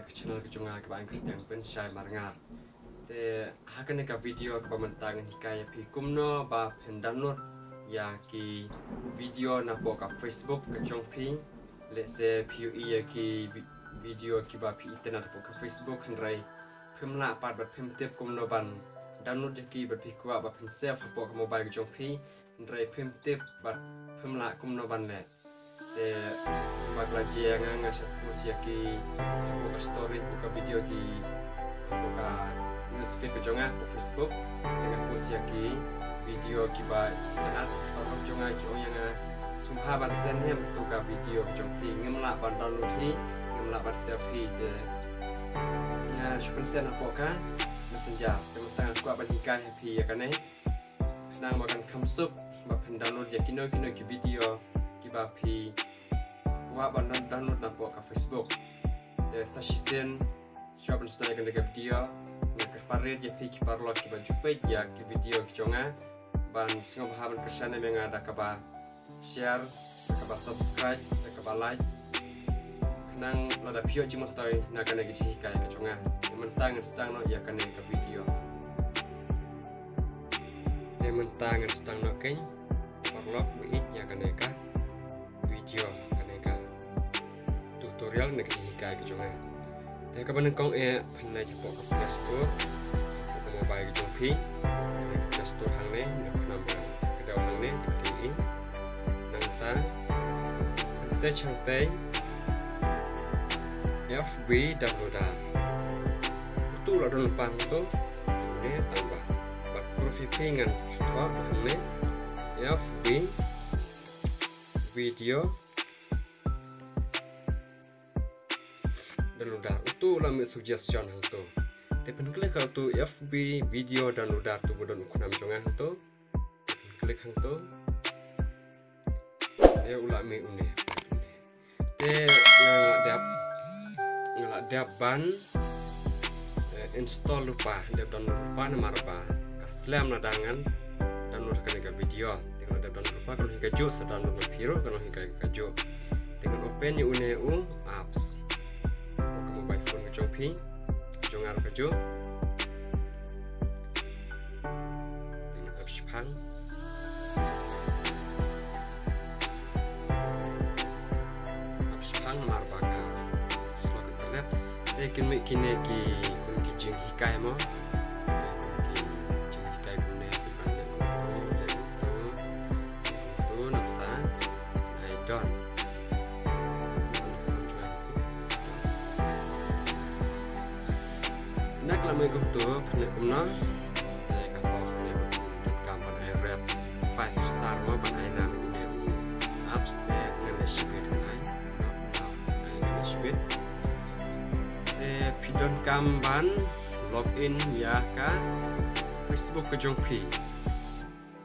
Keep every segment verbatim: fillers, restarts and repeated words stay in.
ka channel ka jong nga kaba nga kyrteng Pynshai Marngar. Te ha kane ka video kaba mynta ngan hikai ïa phi kumno ba phin download ïa ki video napoh ka Facebook ka jong phi. Lehse phi ïohi ïa ki vi-, video kiba phi itynnad hapoh ka Facebook, hynrei phim lah pat bad phim tip kumno ban download ïa ki bad phi kwah ba phin save hapoh ka mobile ka jong phi, hynrei phim tip bad phim lah kumno ban leh. Te ba ka la jia nga, nga shah post ïa ki hapoh ka story, hapoh ka video ki, hapoh ka news feed ka jong nga hapoh Facebook. Te nga post ïa ki video kiba itynnad, paralok jong nga ki ong ïa nga, sngewbha ban send hi ïa tu ka video ka jong phi, ngim lah ban download hi, ngim lah ban save hi. Te nga shu pynsend hapoh ka Messenger. Te mynta nga kwah ban hikai ha phi ïa kane. Khnang ba kan kham suk ba phin download ïa kino kino ki video kiba phi kwah ban download napoh ka Facebook. Te sa shisien shuwa ban sdang ïa kane ka video, nga kyrpad rit ïa phi ki paralok kiba ju peit ïa ki video ki jong nga ban sngewbha ban kyrshan ïa nga da kaba share, da kaba subscribe, da kaba like. Khnang lada phi ïoh jingmyntoi na kane ka jinghikai ka jong nga. Te mynta ngan sdang noh ïa kane ka video. Te mynta ngan sdang noh kein, paralok, ban ïeit ïa kane ka video, kane ka tutorial, kane ka jinghikai ka jong nga. Te kaba nyngkong eh, phin leit hapoh ka Play Store, hapoh ka mobile ka jong phi. Kane ka Play Store hangne, na ka number ka dei hangne, te phin ïohi. Nangta phin search hangtei F B Downloader. Utu la don lypa hangto, ne tang ba. Bad proof ïa phi ngan shu thoh hangne F B Video Downloader. Utu la mih suggestion hangto. Te phin click ha utu F B Video Downloader, utu ba don u khnam jong nga hangto. Phin click hangto. Te u la mih une. Te nga la dep, nga la dep ban, eh, install lypa, dep download lypa namar ba ka slem lada ngan download kane ka video. Te nga la dep download lypa, kan long hi kajuh, sa download ma phi ruh kan long hi kajuh. Te ngan open ïa une u apps. Ka mobile phone ka jong phi, jong nga ruh kajuh. Te ngan ap shipang. Ap shipang namar ba ka slow internet. Te kin mih kine ki, kum ki jinghikai mo. Kum ki jinghikai kumne, ki ban leh kumtu, leh kumtu, leh kumtu, nangta ai done. Na ka la mih kumtu, phin leh kumno? Te ka por ne, phin donkam ban ai rate five star mo, ban ai nam ïa une u apps, te ngan leh shibit, ngan ai. Ngan leh shibit. Te phi donkam ban log in ïa ka Facebook ka jong phi.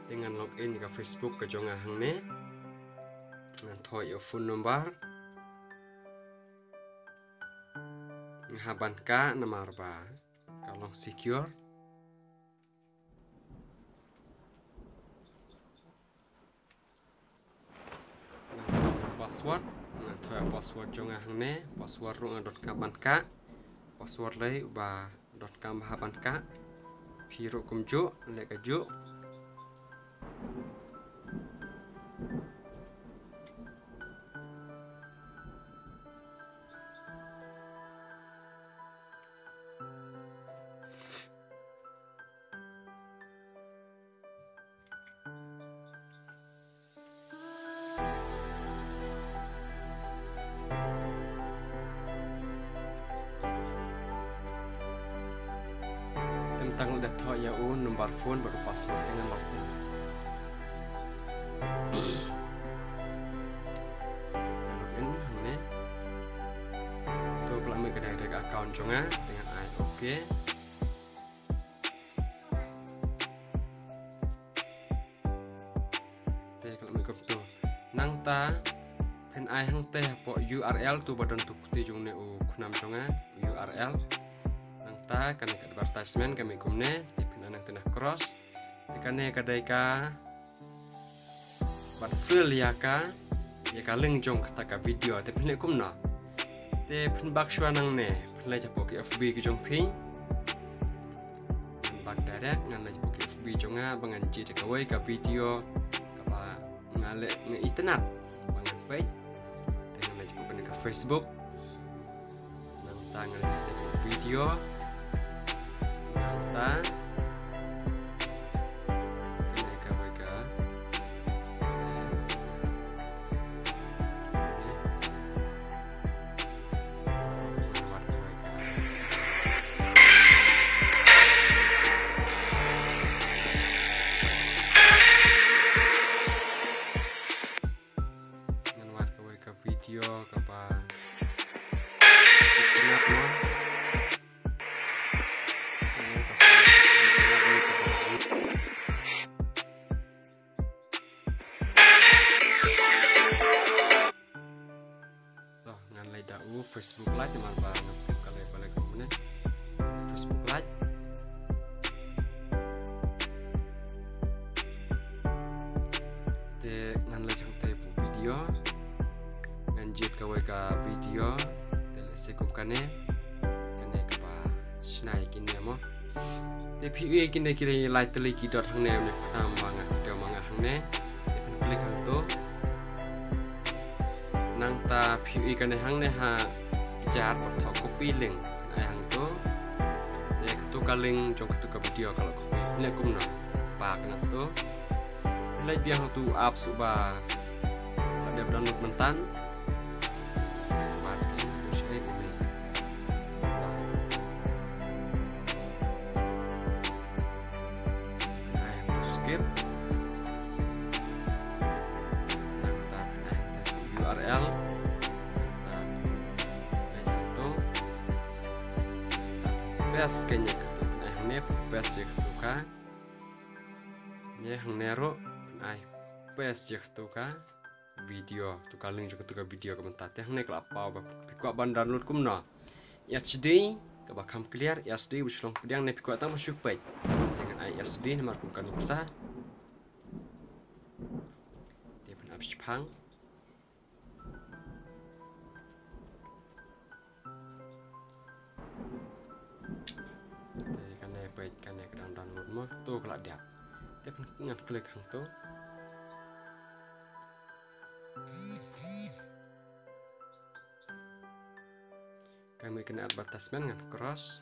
Te ngan log in ïa ka Facebook ka jong nga hangne. Ngan thoh ïa u phone number. Nga hap ban kah namar ba ka long secure. Ngan thoh password, ngan thoh password jong nga hangne, password ruh nga donkam ban kah. Password lei uba donkam bha ban kah. Phi ruh kumjuh, leh kajuh. Te mynta nga la dep thoh ïa u number phone bad u password, te ngan log in. Log in hangne. To, ka la mih ka dei ka account jong nga, te ngan ai okay. Te ka la mih kumtu. Nangta phin ai hangtei hapoh U R L, tu ba don tu kti jong une u khnam jong nga, U R L. Nangta kane ka advertisement ka mih kumne, te phin ai nangtei na cross. Te kane ka dei ka ban fill ïa ka, ïa ka link jong kata ka video. Te phin leh kumno? Te phin back shuwa nangne, Ngan leit hapoh ki F B ki jong phi. Ngan back direct, ngan leit hapoh ki F B jong nga ba ngan jied ïa kawei ka video kaba nga leh, nga itynnad ba ngan peit. Te ngan leit hapoh kane ka Facebook. Nangta ngan leit hapoh video. Nangta kane kawei ka, eh, kane. Ngan wad kawei ka, ngan wad kawei ka video kaba itynnad mo. To, ngan leit da u Facebook Lite namar ba nga ka leit ba leit kumne. Facebook Lite. Te ngan leit hangtei hapoh video. Ngan jied kawei ka video. Te lehse kum kane. Kane kaba shna ïa kine mo. Te phi ïohi kine ki lai tylli ki dot hangne, ne pynban ma nga, te ma nga hangne. Te phin click hangto. Nangta phi ïohi kane hangne ha jar ba thoh copy link. Ai hangto. Te kato ka link jong kato ka video ka la copy. Phin leh kumno? Back na kato. Phin leit biang hangto u apps uba la dep download mynta. Bad phin shu ai kumne. Ai hangto skip. Nangta phin ai hangto U R L. Nangta phin ai hangto. Nangta phin paste kane kato, phin ai hangne paste ïa kato ka. Ne hangne ruh phin ai paste ïa kato ka video, kato ka link jong kato ka video ka mynta. Te hangne ka la paw ba phi kwah ban download kumno. H D kaba kham clear, H D ba shu long pdiang ne phi kwah tang ba shu peit. Te ngan ai H D namar kum kane pisa. Te phin ap shipang. Te kane peit kane ka dang download mo, to ka la dep. Te phin ngan click hangto. Ka mih kane advertisement ngan cross.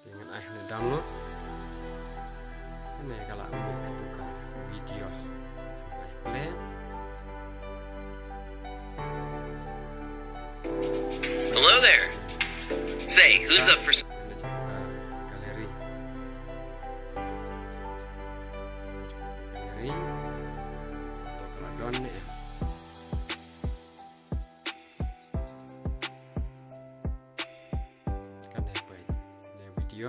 Te ngan ai hangne download. Kane ka la mih kato ka video. Ai play. Hello there. Say, who's up for s- Kane jong ka gallery. Kane jong ka gallery. To ka la don ne. Kane peit ne video.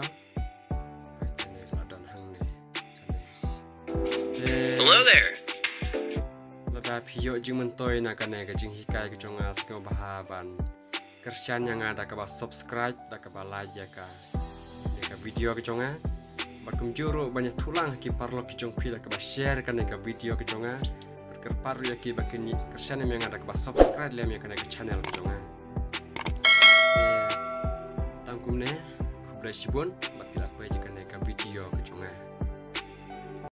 Peit kane la don hangne. Kane. Hello there. Lada phi ïoh jingmyntoi na kane ka jinghikai ka jong nga, sngewbha ban kyrshan ïa nga da kaba subscribe, da kaba like ïa kane ka video ka jong nga. Bad kumjuh ruh ban ïathuh lang ha ki paralok ki jong phi da kaba share kane ka video ka jong nga. Bad kyrpad ruh ïa ki ba kin kyrshan ïa nga da kaba subscribe lem ïa kane ka channel ka jong nga. Te tang kumne, khublei shibun.